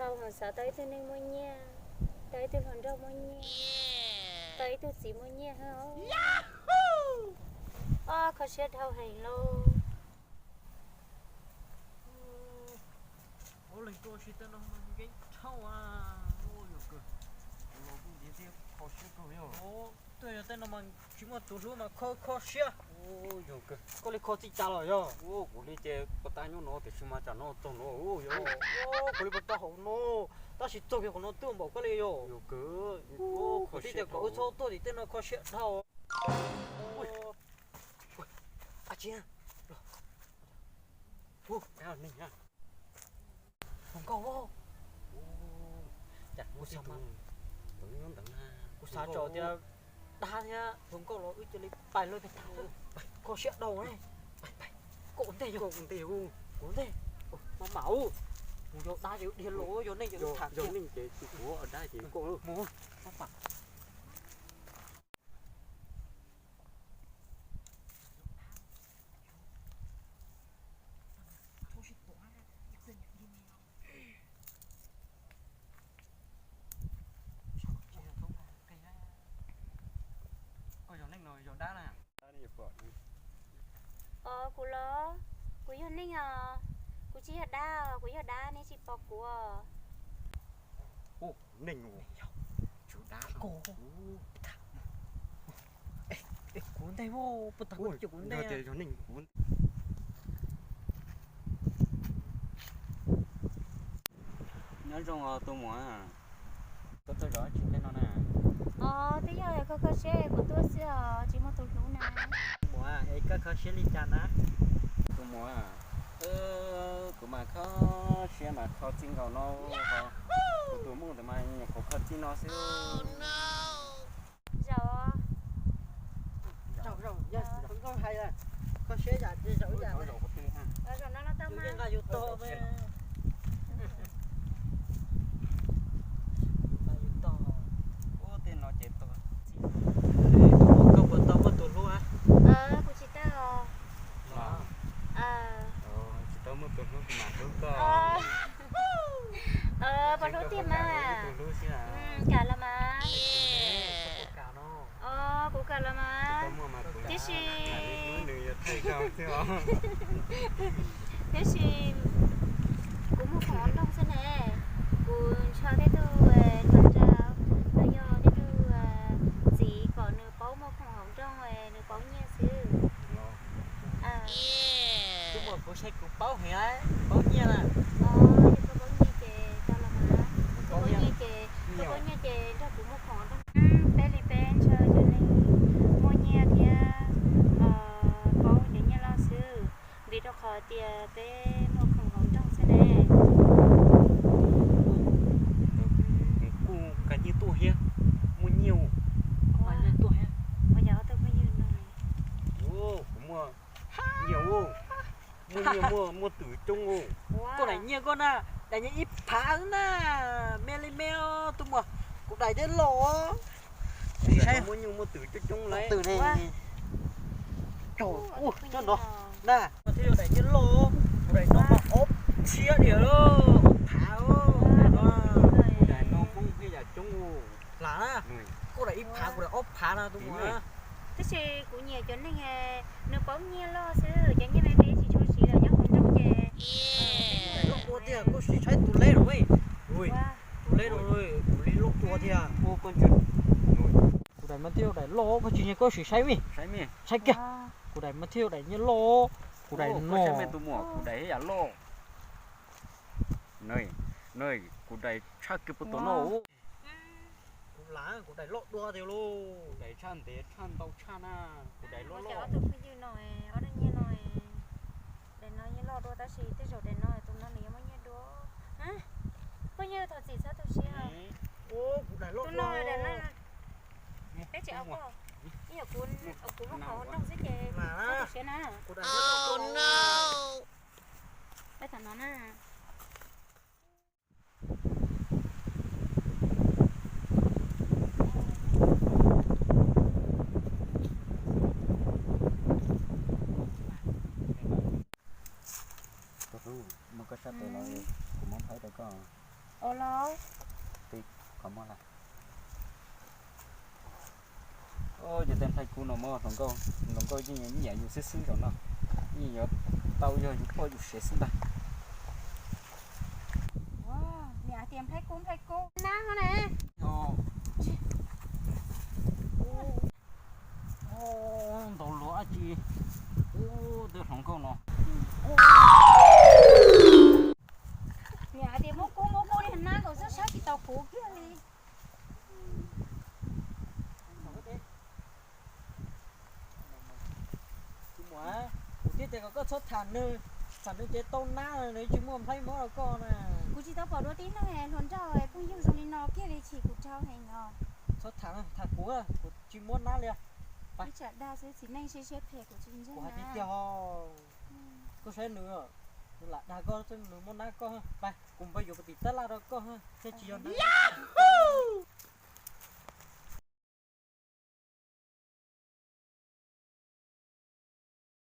Tau mus xav tau ib tug neeg muaj nyiaj, tau ib tug hluas nraug muaj nyiaj, tau ib tug txiv muaj nyiaj hab. Ob, kho siab dhau heev lauj. Ua leej tuaj si tej no mas nkeeb dhau a. Yog kawg, los kuj ntiav thiab kho siab kawg yog. Tuaj yog tej no mas tsis muaj tus hlub mas kho kho siab. Yog kawg, koj li kho txij cas los yog? Kuv li ces puas tau nyob no tiam sis mas tsam no txog no yog. Kuv li puas tau hauv no, tab sis txog kiag qhov no tuaj npaum koj li yog. Yog kawg, kuv tib tias kom wb txhob tuaj tim tej no kho siab dhau. Hluas nkauj, kuv xav tso tias dab thiab hluas nkauj los wb cia li pais lawm, kho siab dhau. Koj ua ntej, koj ua ntej, kuv ua ntej. Mas mam, kuv yog dab ces wb dhia los, yog neeg ces wb tham, yog neeg ces kuv dab ces koj mus. Koj yog neeg los yog dab na? Os, kuv los, kuv yog neeg os, kuv tsis yog dab os, kuv yog dab neb tsis pom kuv os. Neeg, kuv ntej, puas tau kuv cem kuv ntej. Nyob zoo tus muam, koj tuaj zov tsis tej no na? Os, twb yog koj kho siab kuv tuaj xwb os, tsis muaj tus hlub na. Muam, es koj kho siab li cas na? Tus muam, kuv mas kho siab mas kho txij nkaus no ho, kuv tus muam ntawd mas nyuam qhuav kho txij no xwb. Zaum, zaum, yog nkauj hais, kho siab yam tsis zaum ib yam. Zaum no los tau mas. Nqa yus tog, nqa yus tog. Ub, tej no ces tog. Koj puas tau muaj tus hlub? Kuv tsis tau. Tsis tau muaj tus hlub, kuv mam hlub koj. Puas hlub tiag mas? Kam los mas. Kuv kam los mas. Tiam sis, tiam sis kuv muag khoom hauv nroog xwb ne. Kuv ntshaw tej tug hluas nraug, los yog tej tug txiv kom nws paub muag khoom hauv nroog, nws paub nyiaj xwb. Tus muam, kuv saib kuv paub heev, paub nyiaj na. Yog koj paub nyiaj ces tau los mas. Koj paub nyiaj ces, koj paub nyiaj ces nrog kuv muag khoom hauv nroog. Peb li peb ntshaw cov neeg muaj nyiaj thiab paub nyiaj loj xwb, vim rau qhov tias peb muag khoom hauv nroog xwb ne. Kuv kuj nqa nyiaj tuaj thiab, muaj nyiaj. Ua cas ob tug phooj ywg no, kuv muaj nyiaj, muaj nyiaj, muaj, muaj twm coob. Koj daim nyiaj koj na, daim nyiaj ib phav na, me li me, tus muam, kuv daim thiaj loj. Kuv daim no muaj nyiaj muaj twm coob coob lawm. Twm ne, coj no na, thiaj yog daim nyiaj loj. Kuv daim no mas ob txhiab diam, ob phav. Kuv daim no muaj nyiaj yam coob. Hla na, koj daim ib phav, kuv daim ob phav na tus muam. Tab sis kuv nyiam cov neeg nws paub nyiaj loj xwb, cov nyiaj me me tsis tshua siv los nyob hauv nroog ces. Daim loj dua tiag, koj sim saib tus leb los. Tus leb los, tus leb loj dua tiag. Kuv daim mas thiaj daim loj, koj tsis nyiam koj sim saib mi. Saib kiag, kuv daim mas thiaj daim nyiaj loj, kuv daim no. Kuv daim yam loj. Kuv daim tshaj kiag puas tus no. Kuv lam, kuv daim loj dua tiag lauj. Daim tshaj ntev tshaj ntau tshaj na, kuv daim loj loj. Ob tug phooj ywg no, ob tug nyiaj no, daim no yeej loj dua tab sis tej zaum daim no tus no nws yuav muaj nyiaj dua. Phooj ywg thov txim txhob tu siab. Kuv daim loj dua. Peb tsis au koj, ib yam kuv, kuv muaj qhov nroog xwb ces txhob tu siab na. Peb tham no na. Muab koj sab tes los kuv muab phawb rau koj. Cov tes nplhaib kub no mas hluas nkauj, hluas nkauj yeej nyiam yus xwb xwb zaum no, yeej yuav tau yog yus poj yus sev xwb ntag. Niam tias nplhaib kub nplhaib kub nab na. Ntaus luag dab tsi, ub, tej hluas nkauj no. Niam hais tias muab kub muab kub li nab nkaus xwb saib tsis tau kuv kiag li. Kuv thiaj tias kom koj txhob tham nws, tham nws ces tau nab, nws tsis muaj nplhaib mob rau koj na. Kuv tsis tau pom dua tib neeg hluas nraug phooj ywg zoo li no kiag li, chim kuv rau heev os. Txhob tham, tham kuv, kuv tsis muab nab li. Ib tsam dag xwb, txiv neej siab siab phem kuv tsis ntseeg. Kuv hais tiag tiag, koj saib nws, nws lam dag koj, nws muab nab koj. Pais, kuv npaj yuav tim tab laj rau koj thiaj tsis yog nab.